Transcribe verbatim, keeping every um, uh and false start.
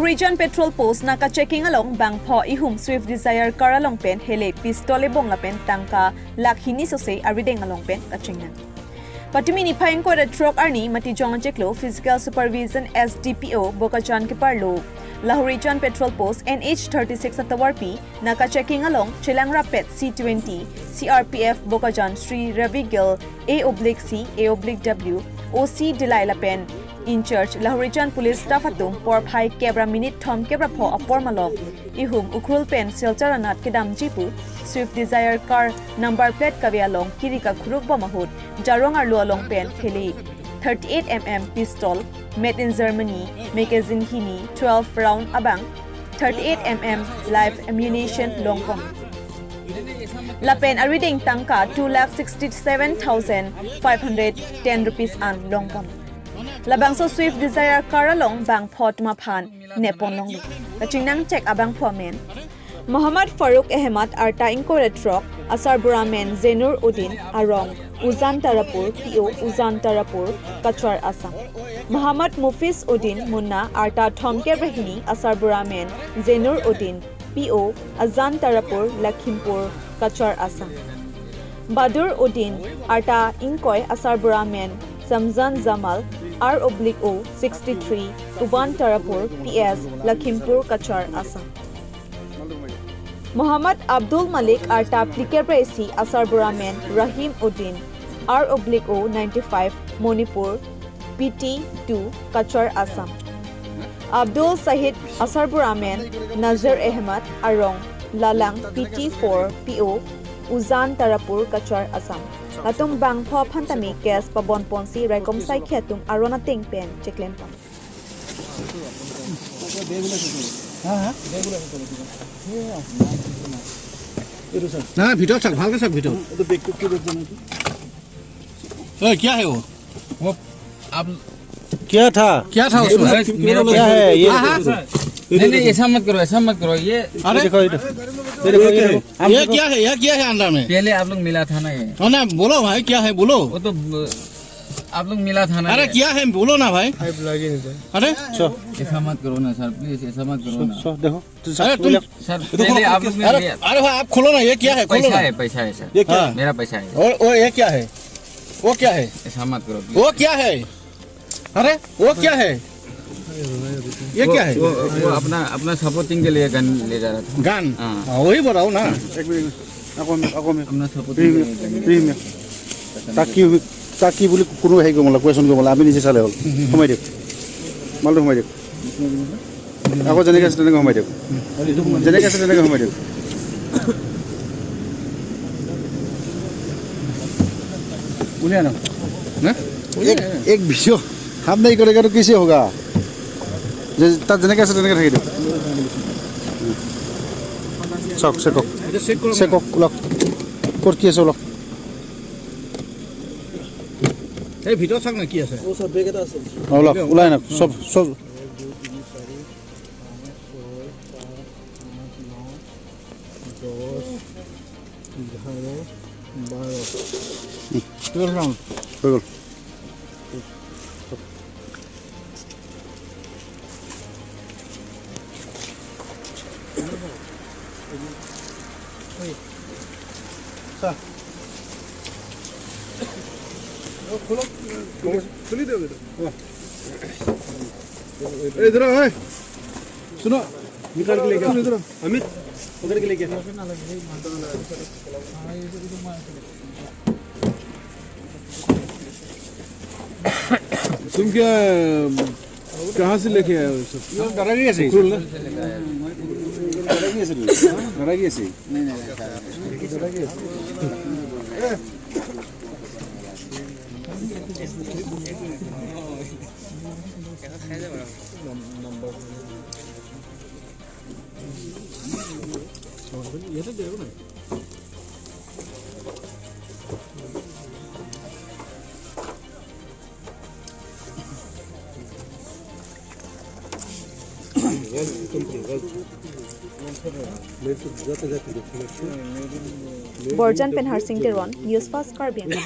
Region Patrol Post naka checking along bangpho ihum Swift Dzire car along pen hele pistol ebong lapen tangka lakh hini sose arideng along pen kachingnang. Patumi niphai ingkoi ra throk arni Matijong achiklo Physical Supervision S D P O Bokajan keparlo Lahorijan Patrol Post N H thirty-six atovarpi naka checking along chelang rapet C twenty C R P F Bokajan Shri Ravi Gill A oblique C A oblique W O C Dillai lapen in charge Lahorijan police staff atum porphai kep ra minute thomkep ra pho apor malom ihum Ukhrul pen Silchar anat kedamji pu Swift Dzire car number plate kave along kiri kakhuruk bom ahut jarong arlo along pen hele thirty-eight M M pistol made in Germany, magazine hini twelve round abang thirty-eight M M live ammunition longbom. Lapen arideng tangka two lakh sixty-seven thousand five hundred ten rupees an longbom. Labangso Swift Dzire car along bangpho atum aphan nepon longlo. Kachingnang chek abangpho amen Muhammad Farooq Ahmad arta ingkoi ra throk, asarbura amen Zainur Uddin, arong Uzan Tarapur, P O Uzan Tarapur, Cachar Assam. Muhammad Mufiz Uddin Munna arta thomkep ra hini, asarbura amen Zainur Uddin, P O Uzan Tarapur, Lakhimpur, Cachar Assam. Badur Uddin arta ingkoi, asarbura amen Samzan Jamal, R oblique O sixty-three, Uzan Tarapur, P S, Lakhimpur, Cachar Assam. Muhammad Abdul Malik arta phlikep ra isi, asarbura amen Rahim Uddin, R oblique O ninety-five, Manipur, P T two, Cachar Assam. Abdul Sahid, asarbura amen Nazir Ahmad, arong Lalang, P T four, P O Uzan Tarapur, Cachar Assam. Latum bangpho aphan tame case pabon ponsi raikom saikhi atum aron ateng pen cheklem pon. हाँ, हाँ। না, না, ভিতৰত চাওক, ভালকে চাওক ভিতৰত। এইটো বেগটো কি বেগ জানো এইটো? ए, क्या है वो? वो आप क्या था? क्या था उसमें? मेरा क्या है ये? हाँ, हाँ। नहीं, नहीं, ऐसा मत करो, ऐसा मत करो। ये अरे, देखो, ये देखो। ये देखो, ये देखो। ये क्या है? ये क्या है अंदर में? पहले आप लोग मिला था ना ये। हाँ ना, बोलो भाई, क्या है, बोलो। वो तो, ब-, आप लोग मिला था ना अरे, ये। क्या है, बोलो ना भाई। अरे, ऐसा मत करो ना सर, प्लीज, ऐसा मत करो ना। सर, देखो। तो अरे सर, तुम, बोलिए। सर, ये तो पहले खोलो, आप लोग ने अरे, लिया। अरे भाई, आप खोलो ना, ये क्या है? खोलो पैसा ना। है, पैसा है सर। ये क्या है? हाँ। मेरा पैसा है। और, और ये क्या है? वो क्या है? ऐसा मत करो, प्लीज। वो क्या है? अरे, वो क्या है? ये वो, क्या है? वो, वो अपना, अपना सपोर्टिंग के लिए गन ले जा रहा था। गन? हाँ। हाँ, वही बताओ ना। एक मिनट, एक मिनट, एक मिनट। अपना सपोर्टिंग के लिए गन ले जा रहा था। তাক কি, তাক কি বুলি কোনো হেৰি কৰিব নালাগে, কুৱেশ্যন কৰিব নালাগে, আমি নিজে চালে হ'ল। সোমাই দিয়ক, মালটো সোমাই দিয়ক। আকৌ যেনেকে আছে তেনেকে সোমাই দিয়ক, যেনেকে আছে তেনেকে সোমাই দিয়ক। उन्हें ना? हैं? एक, एक वीडियो हम नहीं करेगा तो कैसे होगा? যে তাত যেনেকে আছে তেনেকে থাকি দিয়ক। চাওক, চেক কৰক। চেক কৰক, ওলাওক। ক'ত কি আছে ওলাওক। এই ভিতৰত চাওক না কি আছে। অ, ওলাওক, ওলাই আহক। চব, চব। দহ, এঘাৰ, বাৰ। Twelve round. হৈ গ'ল। খুলি দে বেটা। ए, इधर आओ, ए। सुनो, निकाल के लेके आओ। इधर आओ। अमित, पकड़ के लेके आओ। तुम क्या, कहाँ से लेके आए हो ये सब? ये दादागिरी है सही। उखरुल ना? दादागिरी है सही। दादागिरी है सही। नहीं, नहीं, नहीं, दादागिरी है सही। Borjan pen Harsing Teron, News Fast Karbi Anglong.